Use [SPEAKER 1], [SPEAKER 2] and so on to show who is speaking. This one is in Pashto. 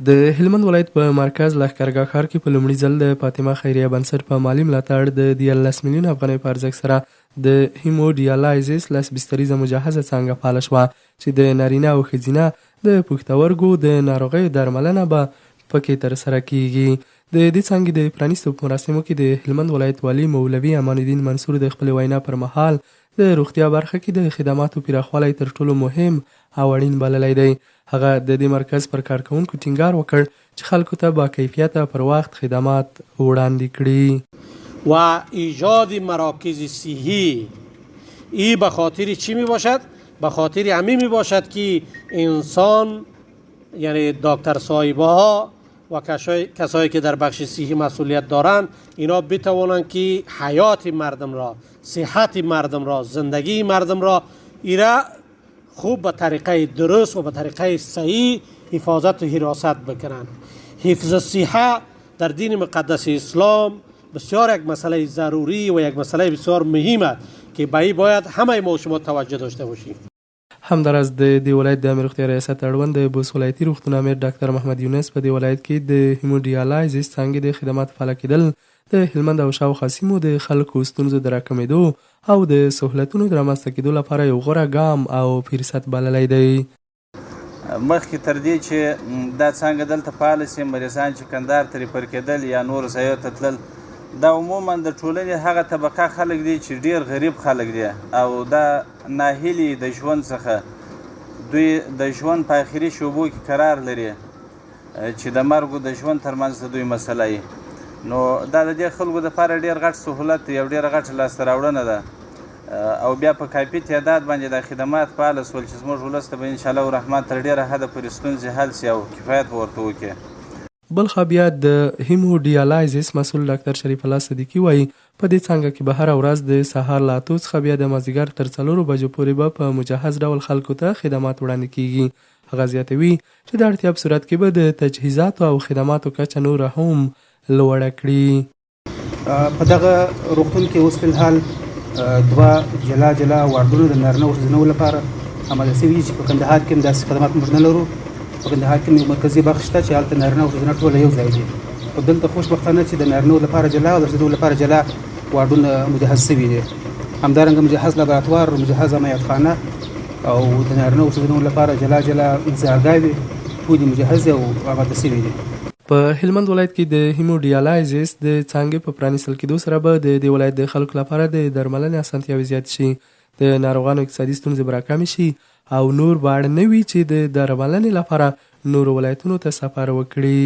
[SPEAKER 1] د هلمند ولایت په مرکز لښکرګاه ښار کې په لومړي ځل د فاطمه خیریه بنسټ په مالي ملاتړ د 13 میلیونه افغانیو په ارزښت سره د هیموډیالایزس 10 بستریزه مجهزه څانګه فعاله شوه، چې د نارینه او ښځینه د پښتورګو د ناروغیو درملنه به پکې ترسره کیږي. د دې څانګې د پرانیستو په مراسمو کې د هلمند ولایت والي مولوي امان الدین منصور د خپلې وینا پر مهال د روغتیا برخه کې د خدماتو پراخوالی تر ټولو مهم او اړین بللی دی. هغه د دې مرکز پر کارکوونکو ټینګار وکړ چې خلکو ته باکیفیته پر وخت خدمات وړاندې کړي.
[SPEAKER 2] و ایجاد مراکز صحی ای به خاطر چی می باشد؟ به خاطر همی می باشد که انسان، یعنی دکتر صاحب ها و کسایی که در بخش صحی مسئولیت دارند، اینا بتوانند که حیات مردم را، صحت مردم را، زندگی مردم را ایرا خوب به طریقه درست و به طریقه صحیح حفاظت و حراست بکنند. حفظ صحه در دین مقدس اسلام بسیار یک مسئله ضروری و یک مسئله بسیار مهم است که به این باید همه ما شما توجه داشته باشیم.
[SPEAKER 1] همداراز د دې ولایت د عامې روغتیا ریاست اړوند د بوس ولایتي روغتون امیر ډاکتر محمد یونس په دې ولایت کې د هیموډیالایزس څانګې د خدماتو فعاله کېدل د هلمند او شاوخوا سیمو د خلکو ستونزو د راکمېدو او د سهولتونو د رامنځته کېدو لپاره یو غوره ګام او فرصت بللی دی.
[SPEAKER 3] مخکې تر دې چې دا څانګه دلته فعاله شي، مریضان چې کندهار ته ریفر کېدل یا نورو ځایو ته تلل، دا عموما د ټولنې هغه طبقه خلک دي چې ډېر غریب خلک دي او دا ناهیلي د ژوند څخه، دوی د ژوند په اخري شعبو کې قرار لري چې د مرګ او د ژوند ترمنځ د دوی مسله وي. نو دا د دې خلکو دپاره ډېر غټ سهولت دی او ډېره غټه لاسته راوړنه ده او بیا په کافي تعداد باندې دا خدمات فعاله شول چې زموږ ولس ته به انشاءالله الرحمن تر ډېره حده پورې ستونزې حل شي او کفایت به ورته وکړي.
[SPEAKER 1] بلخوا بیا د هیموډیالایزس مسؤل ډاکتر شریف الله صدیقي وايي، په دې څانګه کې به هره ورځ د سهار له اتو څخه بیا د مازدیګر تر څلورو بجو پورې به په مجهز ډول خلکو ته خدمات وړاندې کیږي. هغه زیاتوي چې د اړتیا په صورت کې به د تجهیزاتو او خدماتو کچه نوره هم لوړه کړي.
[SPEAKER 4] په دغه روغتون کې اوس فلحال دوه جلا جلا واردونه د نارینه او ښځینه لپاره آماده شوي دي، چې په کندهار کې هم داسې خدمات موږ نه لرو. په کندهار کې یو مرکزي بخش شته چې هلته نارینه او ښځینه ټوله یو ځای دي، خو دلته خوشبختانه چې د نارینه لپاره جلا او د ښځینه لپاره جلا وارډونه مجهز شوي دي. همدارنګه مجهز لابراتوار، مجهز عملیات خانه او د نارینه او ښځینه لپاره جلا جلا انتظارګاوې ټولې مجهزې او آماده شوي دي.
[SPEAKER 1] په هلمند ولایت کې د هیموډیالایزس د څانګې په پرانیستل کېدو سره به د دې ولایت د خلکو لپاره د درملنې اسانتیاوې زیاتې شي، د ناروغانو اقتصادي ستونزې به راکمې شي او نور به اړ نه وي چې د درملنې لپاره نورو ولایتونو ته سفر وکړي.